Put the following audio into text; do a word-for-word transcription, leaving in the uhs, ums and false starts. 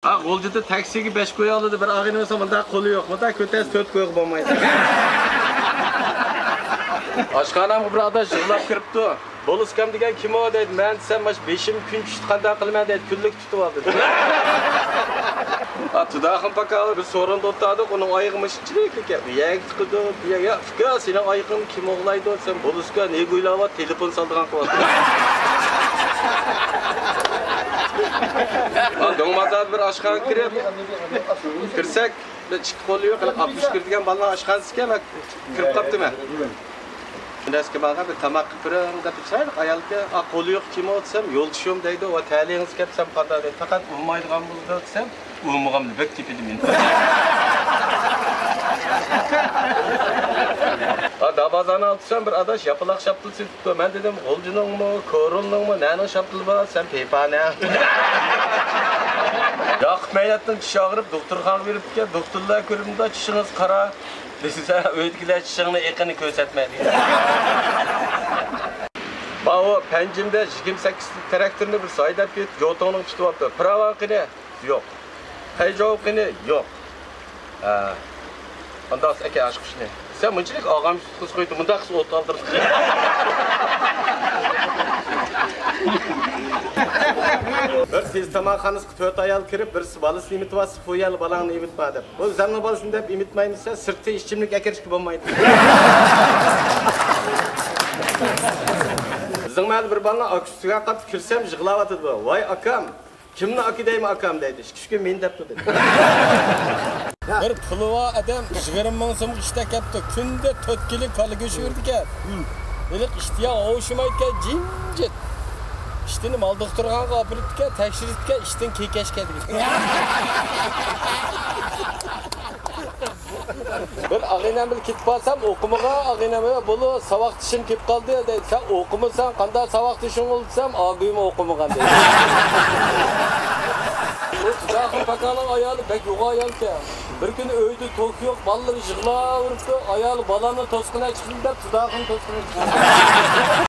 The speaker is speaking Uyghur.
ھا، غۇلجىدا تاكسىگە بەش كوي ئالىدۇ، بىر ئاغىنە بولسا، مۇنداق قولى يوق، مۇنداق كۆتەرسە تۆت كويغا بولمايدۇ. ئاشخانامغا بىر ئاداش يىغلاپ كىرىپتۇ. بولۇسكام دېگەن كىم ئۇ دەيدۇ. مەن دېسەم، ماش بېشىم كۈن چۈشتى، قانداق قىلىمەن دەيدۇ. كۈنلۈك تۇتۇۋالدى. ھا، تۇداخۇن پاكا بىر سورۇندا ئولتۇردۇق، ئۇنىڭ ئايىغى مۇشۇنچىلىك ئىكەن. يەگە چىقىدۇ، بۇ يەگە، يا، ئۇكا، سېنىڭ ئايىغىڭنى كىم ئوغلايدۇ دېسەم، بولۇسكا نېگە ئويلاۋات، تېلېفون سالىدىغان قىلىۋاتىدۇ. ھا، دۆڭمازدا بىر ئاشخانىغا كىرىپ، كىرسەك، بىر ئىككى قولى يوق، ھېلىقى ئابدۇشۈكۈر دېگەن بالىنىڭ ئاشخانىسى ئىكەن، مەن كىرىپ قاپتىمەن. رەسكە بارغان بىر تاماق قىلىپ بېرىڭ دەپ، چىرايلىق ئايال ئىكەن. ئا، قولى يوق كىم ئۇ دېسەم، يولدىشىم دەيدۇ. ۋە تەلىيىڭىز كەپ دېسەم، قانداق دەيدۇ. پەقەت ئۇرمايدىغان بولىدۇ دېسەم، ئۇرمىغاننى بەك تېپىدۇ مېنى. ھا، دابازانى ئالدىسام، بىر ئاداش ياپىلاق شاپتۇل سېتىپتۇ. مەن دېدىم، غۇلجىنىڭمۇ، كورلىنىڭمۇ، نەنىڭ شاپتۇلى بار دېسەم، پىپانە. ياقۇپ مەينەتنىڭ چىشى ئاغرىپ، دوختۇرخانىغا بېرىپتىكەن. دوختۇرلار كۆرۈپ، مۇنداق چىشىڭىز قارا دېسە، ئۆيدىكىلەر چىشىڭنى ئېقىنى كۆرسەتمە دېگەن. ماۋۇ پەنجىمدە يىگىرمە سەككىز تىرەكتورنى بىرسى ھەيدەپ كېتىپ، جوتۇڭنىڭ پۇتى بوپتۇ. پىراۋان قېنى؟ يوق. خەيجاۋ قېنى؟ يوق. ھە. ئانداق ئەكە ئاشقۇچنى. سەن مۇنچىلىك ئاغام سۈت قىز قويدى، مۇنداق قىز ئوت ئالدۇردى. بىر تېز تاماقخانىسىغا تۆت ئايال كىرىپ، بىرسى بالىسىنى ئېمىتىۋاتسا، بۇ يەردە بالاڭنى ئېمىتمە دەپ. بۇ زەمنىڭ بالىسىنى دەپ ئېمىتمەيمىز دېسە، سىرتقى ئىچىملىك ئەكىرىشكە بولمايدۇ. بىزنىڭ مەھەللىدە بىر بالىنىڭ ئاكىسى تۈگەپ قاپتۇ، كىرسەم يىغلاۋاتىدۇ بۇ. ۋاي ئاكام، كىمنى ئاكا دەيمەن ئاكام دەيدۇ. ئىككى ئۈچ كۈن مېنى دەپتۇ دېدى. بىر پۇلى بار ئادەم يىگىرمە مىڭ سومغا ئىشتەك كەپتۇ. كۈندە تۆت كىلو كالا گۆشى بېرىدىكەن. ھېلىقى ئىشتىياق ئوۋشىمايدىكەن، جىمجىت. ئىشتىنى مال دوختۇرخانىغا ئاپىرىپتىكەن، تەكشۈرۈپتىكەن، ئىشتىن كېكەش كەلدى. بىر ئاغىنەم بىلەن كېتىپ بارسام، ئوقۇمىغان ئاغىنەم، «بولۇ، ساۋاقدىشىم كېلىپ قالدى» دەيدۇ. «سەن ئوقۇمىساڭ، قانداق ساۋاقدىشىڭ بولدى؟» دېسەم، «ئاگۇيمۇ ئوقۇمىغان» دەيدۇ. بۇ تۇتاخۇن پاكانىڭ ئايالى بەك يوغان ئايالكەن. بىر كۈنى ئۆيدە توك يوق، بالىلىرى يىغلاۋېرىپتۇ. ئايالى، «بالامنى توسقىنە چىقىدۇ» دەپ، تۇتاخۇن توسقىنە چىقىدۇ.